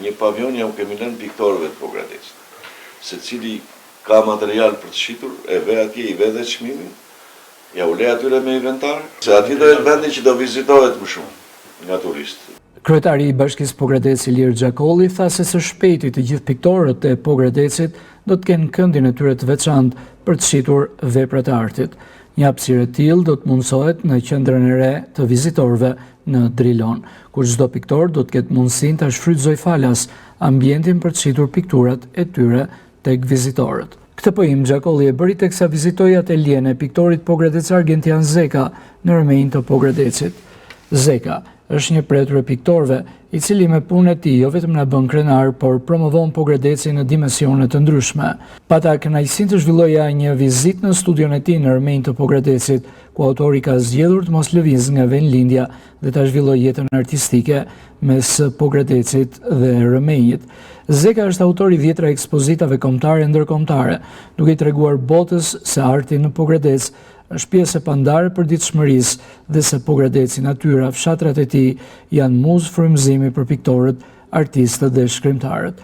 Një pavion ja u kemi lënë piktorëve të Pogradecit. Secili ka material për të shitur, e ve atje, i ve dhe çmimin, ja u le atyre me inventar, se atje do jetë vendi që do vizitohet më shumë nga turistë. Kryetari i Bashkisë Pogradec Ilir Xhakolli tha se së shpejti të gjithë piktorët e Pogradecit do të kenë këndin e tyre të veçantë për të shitur veprat e artit. Një hapësirë e tillë do të mundësohet në qendrën e re të vizitorëve në Drilon, ku çdo piktor do të ketë mundësinë ta shfrytëzojë falas ambientin për të shitur pikturat e tyre tek vizitorët. Këtë pohim Xhakolli e bëri teksa vizitoi atelienë e piktorit pogradecar Gentian Zeka në Rëmenj të Pogradecit. Zeka është një pretur e piktorëve, i cili me punën e tij jo vetëm na bën krenar, por promovon Pogradecin në dimensione të ndryshme. Pata kënaqësinë të zhvilloja një vizitë në studion e tij në Rëmenj të Pogradecit, ku autori ka zgjedhur të mos lëvizë nga vendlindja dhe ta zhvillojë jetën artistike mes Pogradecit dhe Rëmenjit. Zeka është autor i dhjetra ekspozitave kombëtare e ndërkombëtare, duke i treguar botës se arti në Pogradec është pjesë e pandarë e përditshmërisë dhe se Pogradeci, natyra, fshatrat e tij janë muzë frymëzimi për piktorët, artistët dhe shkrimtarët.